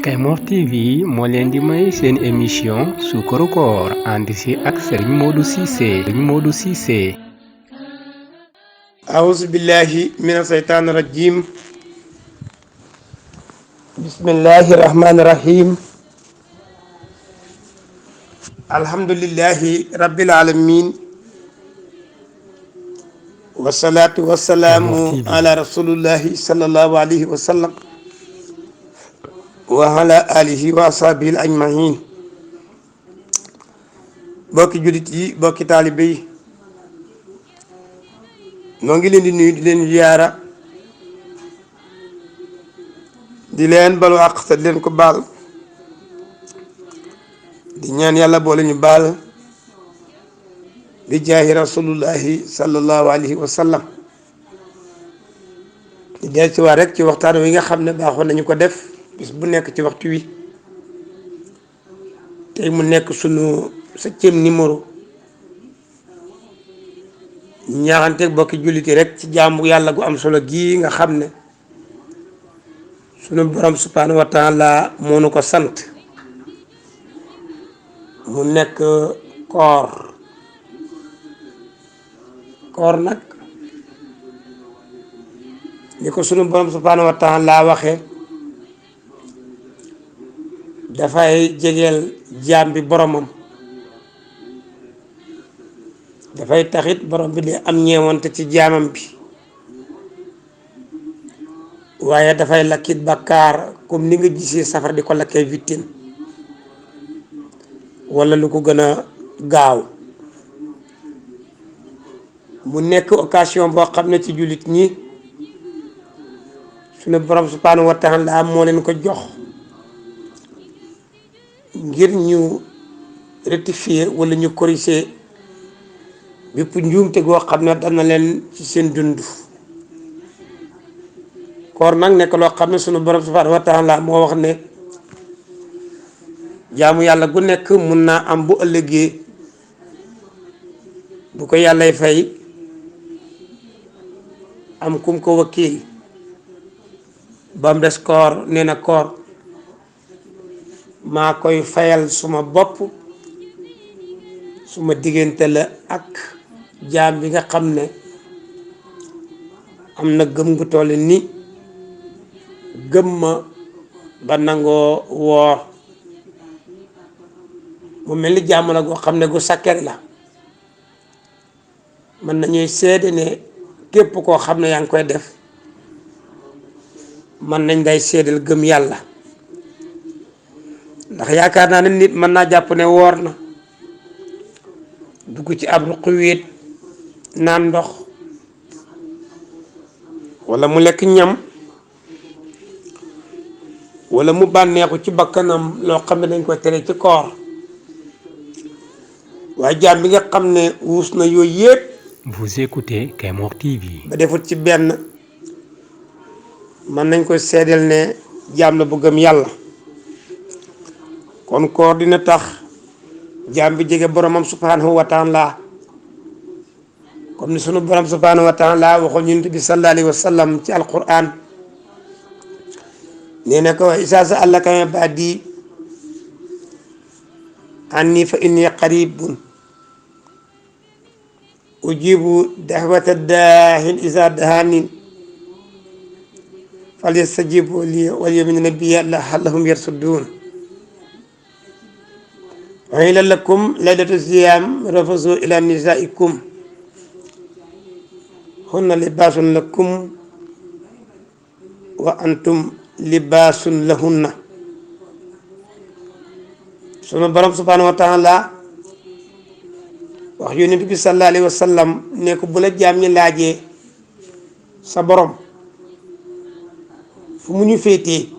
Kaymoor TV moo leen di may seen émission Suukaru Koor ànd si ak Serigne Modou Cissé. A'uuzu billahi mina shaytaani rajiim. Bismillahi rahmaani rahiim. Alhamdulillahi rabbil aalamiin. Wasalaatu wasalaamu ala rasulillahi sallallahu alayhi wa sallam. wa ala alihi wa ashabihi ajmahin. bokki jullit yi bokki taalibe yi noo ngi leen di nuyu di leen ziyaara di leen balu àq te di leen ko baal di ñaan yàlla boole ñu baal bi jaahi rasulullahi sallallahu alayhi wa sallam. di del ci waa rek ci waxtaan wi nga xam ne baaxoon nañu ko def bis bu nekk ci waxtu wi tey mu nekk sunu 7e numéro ñaaxante bokki julliti rek ci jaamu yàlla gu am solo gii nga xam ne sunu borom subhanahu wa taala moo nu ko sant mu nekk koor nag ni ko sunu borom subhanahu wa taala waxe dafay jegeel jaam bi boromam, dafay taxit borom bi di am ñeewante ci jaamam bi, waaye dafay lakkit bàkkaar comme ni nga gisee safara di ko lakkee vittin wala lu ko gën a gaaw. mu nekk occasion boo xam ne ci jullit ñi sunu borom subhanahu wa taala moo leen ko jox ngir ñu rectifier wala ñu corriger bépp njuumte goo xam ne dana leen ci seen dund. koor nag nekk loo xam ne sunu borom subhanahu wa taala moo wax ne jaamu yàlla gu nekk mun naa am bu ëllëgee bu ko yàllay fay am kum ko wakiil. ba mu des koor nee na koor maa koy fayal suma bopp suma diggante la ak jaam bi nga xam ne am na gëm gu toll ni gëm ma ba nangoo woor. mu mel ni jàmm la goo xam ne gu sakkari la. mën nañuy seede ne képp koo xam ne yaa ngi koy def mën nañ day seedal gëm yàlla, ndax yaakaar naa ne nit mën naa jàpp ne woor na dugg ci ab ruq wéet naan ndox wala mu lekk ñam wala mu bànneexu ci bakkanam loo xam ne dañ koy tere ci koor. waaye jaam bi nga xam ne wuus na yooyu yëpp. Vous écoutez Kaymoor TV. ba defut ci benn mën nañ koy seedeel ne jaam la bu gëm yàlla. kon koor dina tax jaam bi jege boromam subhanahu wa taala comme ni sunu borom subhanahu wa taala waxoon yonent bi sallallahu alayhi wa sallam ci alquran nee na ko izaa sa'alaka ibaadi anni fa inni qaribun ujibu da'wata daa'i izaa da'aani falyastajibu li wal yu'minu bi la'allahum yarshudun. uhilla lakum laylatu siyaam rafasu ila nisaikum hunna libaasun lakum wa antum libaasun lahunna. sunu borom subhanahu wa taala wax yonent bi sallallahu alayhi wa sallam ne ko bu la jaam ñi laajee sa borom fu mu ñu féetee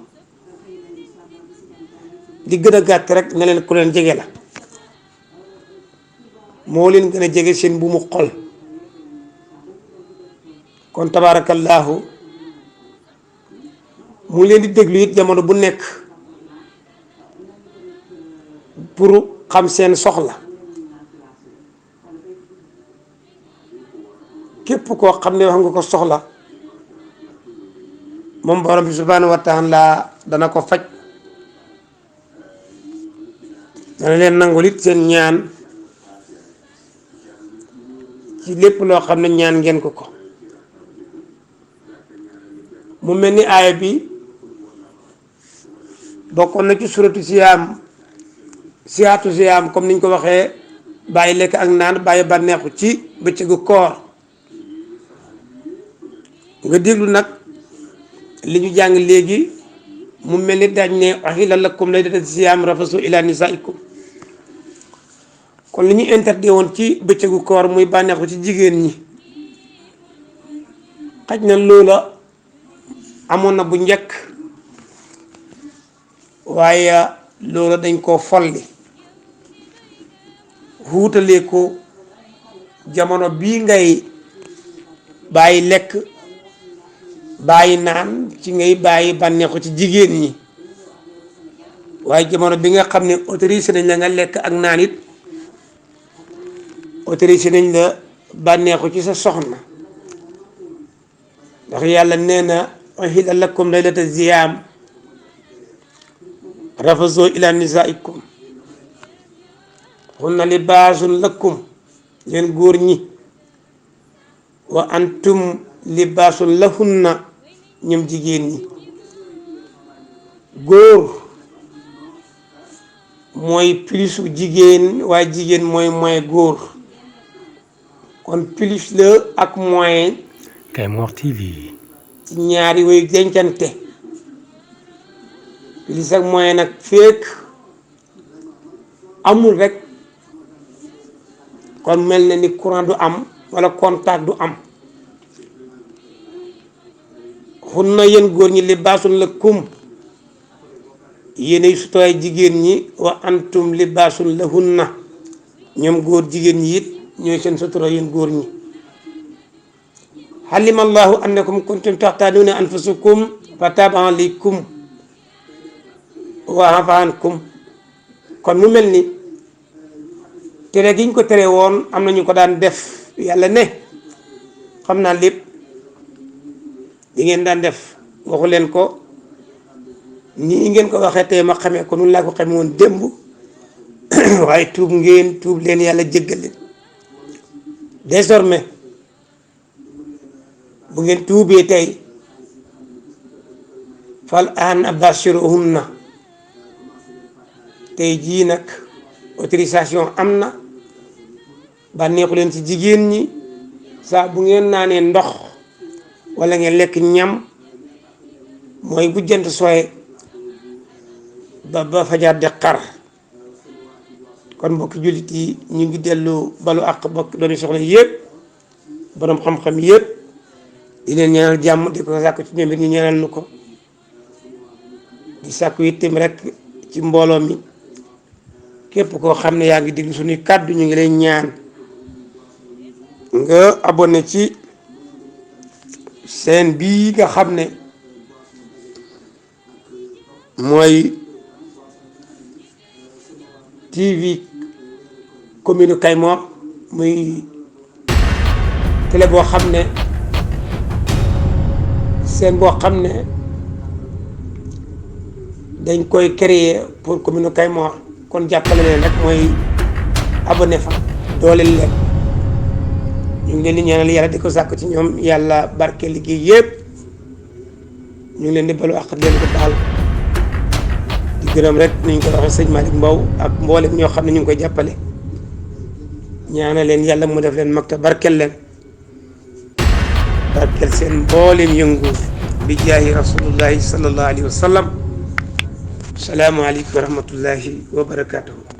di gën a gàtt rek ne leen ku leen jege la, moo leen gën a jege seen bu mu xol. kon tabaarakallaahu mu leen di déglu it jamono bu nekk pour xam seen soxla. képp koo xam ne wax nga ko soxla moom borom bi subhanahu wa taala dana ko faj, dana leen nangul it seen ñaan ci lépp loo xam ne ñaan ngeen ko ko. mu mel ni aaya bi bokkoon na ci suratu siyaatu siyaam comme niñ ko waxee, bàyyi lekk ak naan, bàyyi bànneexu ci bëccëgu koor. nga déglu nag li ñu jàng léegi, mu mel ni dañ ne uhilla lakum laylata siyaam rafasu ila nisaikum. kon li ñu interdit woon ci bëccëgu koor muy bànneexu ci jigéen ñi, xaj na loola amoon na bu njëkk, waaye loola dañ koo folli wuutalee ko jamono bii ngay bàyyi lekk bàyyi naan, ci ngay bàyyi bànneexu ci jigéen ñi. waaye jamono bi nga xam ne autorisé nañ la nga lekk ak naan it, autorisé nañ la bànneexu ci sa soxna, ndax yàlla nee na uhilla lakum laylata siyaam rafasu ila nisaikum hunna libaasun lakum, yéen góor ñi, wa antum libaasun lahunna, ñoom jigéen ñi. góor mooy pilisu jigéen, waaye jigéen mooy góor. kon pilis la ak moyen Kaymoor TV ci ñaari way dencante. pilis ak moyen nag fekk amul rek, kon mel na ni courant du am wala contact du am. hunna yéen góor ñi libaasun lakum, yéenay suturaay jigéen ñi, wa antum libaasun lahunna, ñoom góor jigéen ñi it ñooy seen sutura yéen góor ñi. halima allahu annakum kuntum taxtaanuuna anfusakum fa taaba alaykum wa afa ankum. kon mu mel ni tere gi ñu ko tere woon am na ñu ko daan def. yàlla ne xam naa lépp li ngeen daan def, waxu leen ko nii ngeen ko waxee tey ma xamee ko nun laa ko xamee woon démb waaye tuub ngeen, tuub leen, yàlla jéggal leen. désormais bu ngeen tuubee tey, fal aan bashiruhunna, tey jii nag autorisation am na, bànneexu leen ci jigéen ñi. saa bu ngeen naanee ndox wala ngeen lekk ñam, mooy bu jant sooy ba fajar de xar. kon mbokki jullit yi ñu ngi dellu balu ak bokk dooni soxla yëpp, borom xam-xam yëpp, di leen ñaanal jàmm, di ko sàkku ci ñoom it ñu ñaanal nu ko. di sàkku itam rek ci mbooloo mi, képp koo xam ne yaa ngi déglu suñuy kàddu, ñu ngi lay ñaan nga abonné ci chaîne bii nga xam ne mooy TV commune Kaymoor, muy télé boo xam ne chaîne boo xam ne dañ koy créer pour commune Kaymoor. kon jàppale leen rek mooy abonné fa, dooleel leen. ñu ngi leen di ñaanal yàlla, di ko sàkk ci ñoom yàlla barke liggéey yëpp. ñu ngi leen di balu àq leen ko baal, di gërëm rek ni ñu ko waxee sëñ Malick Mbow ak mboolem ñoo xam ne ñu ngi koy jàppale. ñaanal leen yàlla mu def leen mag te barkel leen, barkel seen mboolem yëngu bi jaahi rasulullahi sallallahu alayhi wa sallam. salaamu aleykum wa rahmatullahi wa barakatuhu.